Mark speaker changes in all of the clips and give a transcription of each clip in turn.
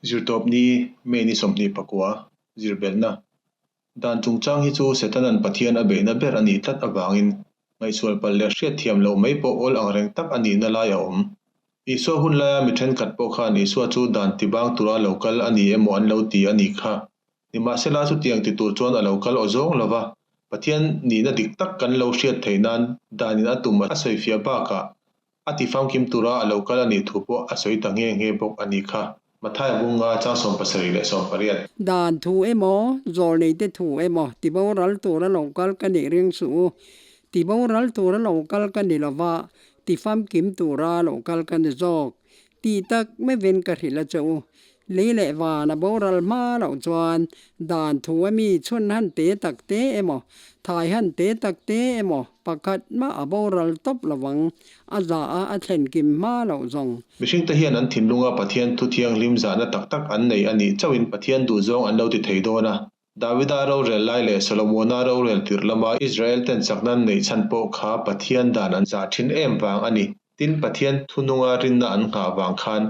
Speaker 1: Zirtawpni, May ni 29, Zirbelhna. Dan chungchang hi chu Setana'n Pathian a beihna ber a nih tlat avangin ngaihsual palh leh hriatthiam loh mai pawh awl angreng tak a nihna lai a awm. Isua hun laia mi thenkhat pawh khan Isua chu dan tibang tura lo kal a ni emaw an lo ti a nih kha. Nimahsela chutiang ti tur chuan a lo kal aw zawng lo va, Pathian nihna dik tak kan lo hriat theih nan danin a tum a sawifiah bakah a ti famkim tura a lo kal a nih thu pawh a sawi ta nghe nghe bawk a nih kha. Mathaia bunga chang 70 leh 80.
Speaker 2: Dan thu emaw, zawlneite thu emaw tiboral tura lo kal ka nih ring suh u. Tiboral tura lo kal ka ni lova, tifamkim tura lo kal ka ni zawk. Tih tak meuhin ka hrilh a che u. Lei leh van a boral hma loh chuan dan thu a mi chhun han te tak te emaw, thai han te tak te emaw pakhat mah a boral tawp lo vang, a za a a thlen kim hma loh zawng.
Speaker 1: Mihringte hian an thinlunga Pathian thu thianghlim zahna tak tak an nei a nih chauhin Pathian duhzawng an lo ti thei dawn a. Davida rorel lai leh Solomona rorel tirh lama Israel ten chakna an neih chhan pawh kha Pathian dan an zah thin em vang a ni. Tin, Pathian thununga rinna an nghah vang khan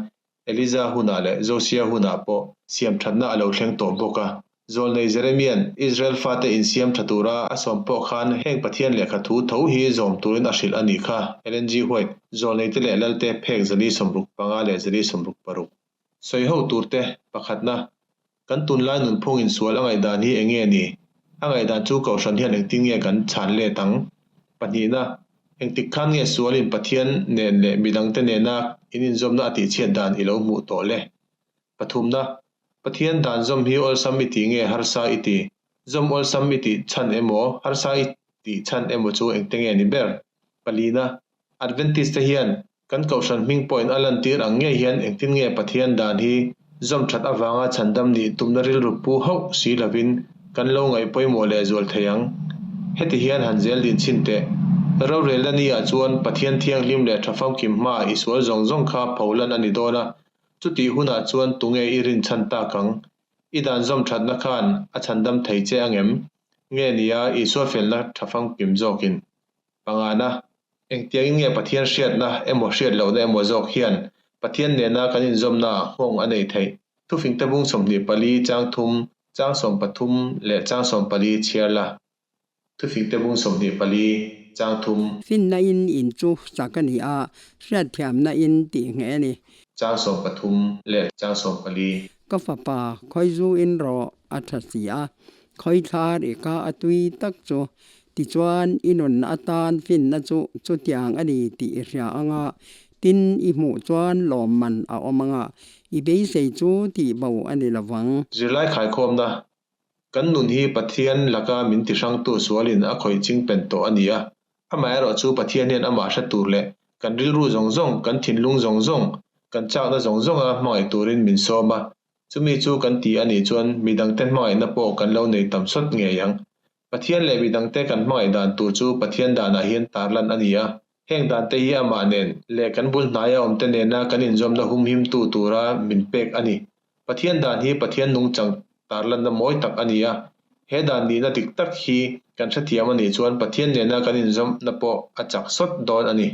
Speaker 1: Eliza hunah leh Josia hunah pawh siam thatna a lo thleng tawh bawk a. Zawlnei Jeremia'n Israel fate insiam tha tura a sawm pawh khan heng Pathian lehkha thu tho hi zawm turin a hrilh a nih kha. Ellen G. White, Zawlneite leh Lalte phek 165 leh 166. Sawi ho turte, pakhatna, Kan tunlai nunphung insual a ngaihdan hi eng nge ni? A ngaihdan chu Kohhran hian engtin nge kan chhan let ang? Pahnihna, Engtik khan nge sualin Pathian nen leh midangte nena in inzawmna a tihchhiat dan i lo hmuh tawh le? Pathumna, Pathian dan zawm hi awlsam i tih nge harsa i ti? Zawm awlsam i tih chhan emaw, harsa i tih chhan emaw chu engte nge ni ber? Palina, Adventist te hian Kan Kohhran hming pawhin a lantir ang ngei hian engtin nge Pathian dan hi zawm that avanga chhandam nih tumna rilru pu hauh si lovin kan lo ngaih pawimawh leh zual thei ang. Heti hian han zel din chhin teh. Rorelna ni ah chuan Pathian thianghlim leh tha famkim hmaah i sual zawng zawng kha pholan a ni dawn a, chutih hunah chuan tunge i rinchhan tak ang? I dan zawm thatna khan a chhandam thei che angem? Nge nia Isua felna tha famkim zawkin? Pangana, Engtiangin nge Pathian hriatna emaw hriat lohna emaw zawk hian Pathian nena kan inzawmna nghawng a nei theih? Thufingte bung 24 chang thum, chang 13 leh chang 14 chhiar la. Thufingte bung 24 chang thum.
Speaker 2: Finna in in chu chak a ni a, hriatthiamna in tih ngheh a ni.
Speaker 1: Chang 13 leh chang 14.
Speaker 2: Ka fapa, khawi zu in rawh a tha si a, khawi thlar i ka a tui tak chu Tichuan, i nun atan finna chu chutiang a ni tih i hria ang a, tin i hmuh chuan lawmman a awm ang a, i beisei chu tih bo a ni lo vang.
Speaker 1: Zirlai khaikhawmna, Kan nun hi Pathian laka min tihrangtu sualin a khawih ching pen tawh a ni a, amaherawhchu Pathian hian amah hre tur leh kan rilru zawng zawng, kan thinlung zawng zawng, kan chakna zawng zawnga hmangaih turin min sawm a, chumi chu kan ti a nih chuan midangte hmangaihna pawh kan lo nei tam sawt ngei ang. Pathian leh midangte kan hmangaih dan tur chu Pathian danah hian tarlan a ni a. Heng dante hi amah nen leh kan bul hnaia awmte nena kan inzawmna humhimtu tura min pek a ni. Pathian dan hi Pathian nungchang tarlanna mawi tak a ni a. He dan nihna dik tak hi kan hrethiam a nih chuan Pathian nena kan inzawmna pawh a chak sawt dawn a ni.